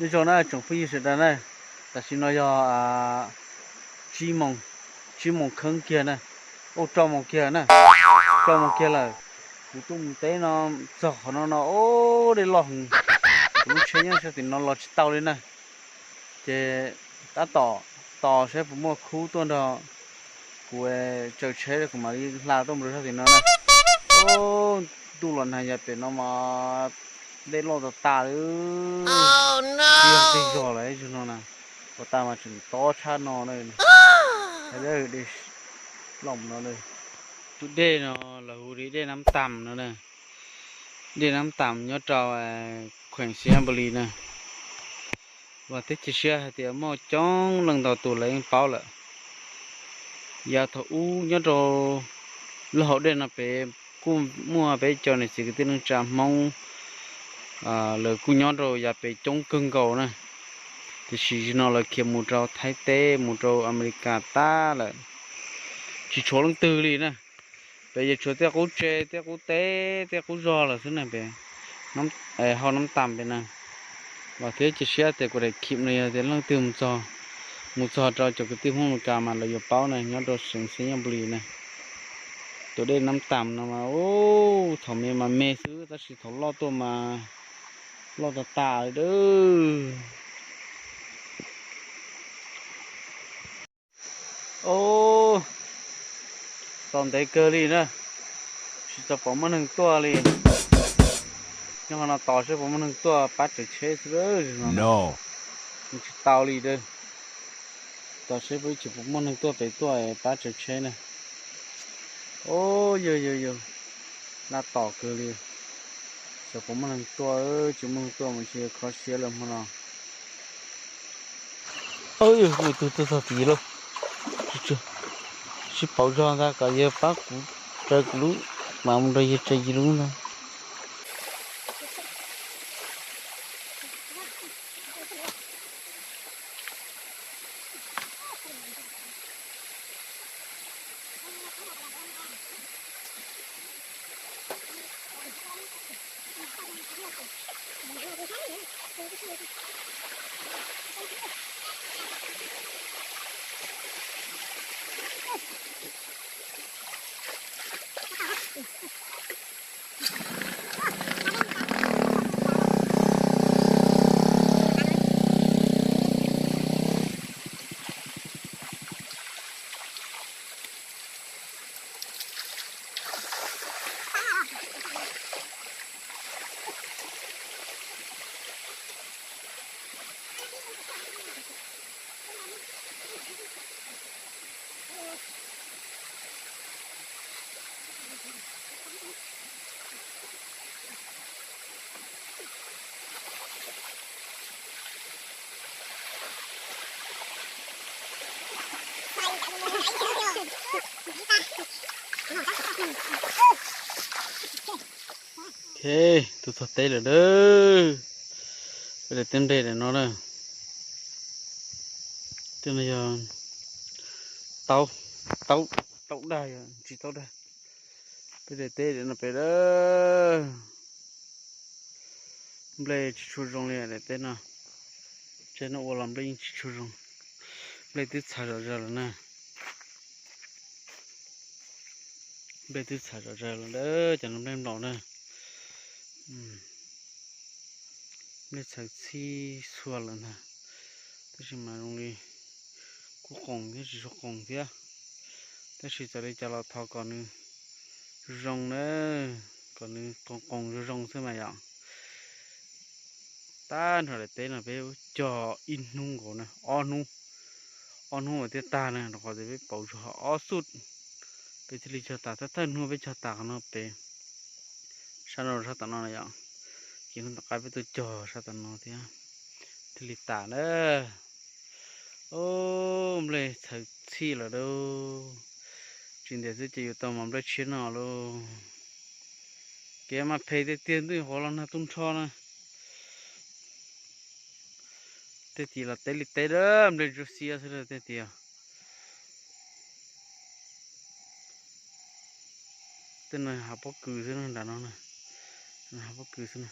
Nyob zoo na tsoom phooj ywg sawv daws na, tam sim no yog tsib moos, tsib moos kheeb kiag na, ua rau moos kiag na, rau moos kiag lawm. Kuv tuaj mus teb no txog qhov no no, dej loj heev, kuv lub tsheb nyob sab tim no los tsis tau li na. Ces tab tom tos saib puas muaj khub tuaj nrog kuv tsaws tsheb, kuv mam li hla tuaj mus rau sab tim no na. Ntuj los nag yav pem no mas dej loj tas tas li, tsis yog dej zog lawm, ib zaug no na, ua tas mas tseem tob tshab no na. Dej loj no, tus dej no lawv hu li dej Nab Tam no na, dej Nab Tam nyob rau kheem Xeev Nab Npu Lis na. Vam thiab cia siab hais tias muaj coob leej ntau tus lawv yeej paub lawm. Yav thaum ub nyob rau lub hauv dej no pem kuj muaj peb cov niam txiv kwv tij neej tsa Hmoob, lawv kuj nyob rau yav pem coob kawg nkaus na. Tiam sis zaum no lawv khiav mus rau Thaib teb, mus rau Amelikas tag lawm, tsis tshuav leej twg li na. Pem yeej tshuav tej qub tse, tej qub teb, tej qub zog lawm xwb na pem, hauv Nab Tam pem na. Vam thiab cia siab tias kuv daim clip no yog tias leej twg mus txog, mus txog rau cov kwv tij Hmoob Amelikas mas lawv yuav paub na, nyob rau xeev Xeev Nab Npu Lis na. Tus dej Nab Tam no mas thaum me mas me xwb tab sis thaum loj tuaj mas loj tas tas li dawb. Tos ntev kawg li na, tsis tau pom muaj neeg tuaj li. Nyob qhov no tos seb puas muaj neeg tuaj pab tsaws tsheb xwb, tsis tau li. Tos seb puas tsis muaj neeg tuaj pem tuaj pab tsaws tsheb na. Yog yog yog, laj tom kawg li. Xyov puas muaj neeg tuaj, tsis muaj neeg tuaj mas ntshe yuav kho siab lawm hmo no. Tus tuaj txog tid lauj. Sib pauv zog ntag, kom yawg pab kuv tsaws kuv lub, mam mus nrog yawg tsaws yawg lub ntag. Ok, tus txog teb lawm dawb. Peb daim teb nplej daim no na. Tej no yog taub, taub, taub dag, yog tsis taub dag. Peb daim teb daim no pem dawb. Nplej tsis tshua zoo li daim teb no. Tsev no ua los nplej yeej tsis tshua zoo. Nplej twb txhav zom zaws lawm na. Nplej twb txhav zom zaws lawm dawb, cov no nplej nplaum na. Nplej txhaws txhij txhua lawm ntag. Tab sis mas zoo li kuj qoos thiab tsis tshua qoos thiab. Tab sis txawm li cas los thov kom nws zoo zoo na, kom nws qoos qoos zoo zoo xwb mas yom. Tab nrho daim teb no peb cog ib hnub nkaus na, ob hnub, ob hnub mas thiaj tag na, rau qhov tias peb pauv zog ob xub, peb thiaj li cog tas. Thawj thawj hnub peb cog tas qhov no pem, sab no sab tom no na yom. Ces hnub tom qab peb tuaj cog sab tom no thiab, thiaj li tas na. Nplej txhaws txhij lawm lauj. Tsis ntev xwb ces yuav tau mov nplej tshiab no lauj. Kev mas phem tiag tiag, ntuj qhuav los nag tu nrho na. Tej tim los teb li teb dawb, nplej ntsuab xiab xwb tej tim. Tej no hav pob kws xwb na, nram no na, hav pob kws xwb na.